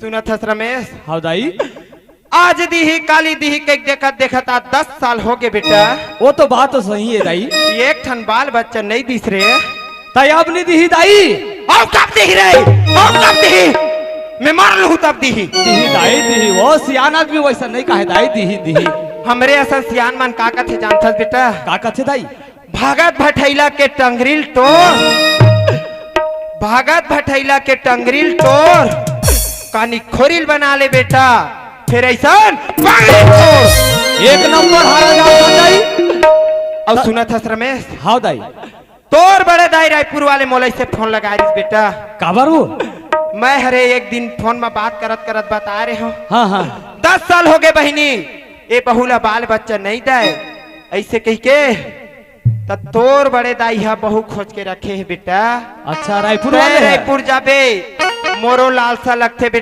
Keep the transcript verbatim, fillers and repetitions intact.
सुनत हस रमेश? हाँ दाई। आज दिही, काली दिही, कहिके देखत देखत आज दस साल होगे बेटा। वो तो बात तो सही है दाई। एक ठन बाल बच्चा नइ दिस रे। तई अब नइ दिही दाई। अउ कब दिही रे? अउ कब दिही? मैं मर लूहूं तब दिही। दिही दाई दिही, वो सियान आदमी वइसन नइ कहे दाई, दिही दिही। हमरे असन सियान मन का कथे जानथस बेटा? का कथे दाई? भागत भठइला के टंगरी ल टोर, भागत भठइला के टंगरी ल टोर, कानी खोरी ल बना ले बेटा, फेर अइसन पागल ल छोड़। एक नंबर हरा जात दाई। अउ सुनत हस रमेश? हाँ दाई। तोर बड़े दाई रायपुर वाले मोला अइसे फोन लगाय रिहिस बेटा। काबर वो? मैं हरे एक दिन फोन म बात करत करत बताय रेहेंव। हाँ, हाँ। दस साल होगे बहिनी, ए बहू ला बाल बच्चा नइ दय, अइसे कहिके। त तोर बड़े दाई ह बहू खोज के रखे हे बेटा। अच्छा, रायपुर वाले ह? रायपुर जाबे, मोरो लालसा लगथे बेटा।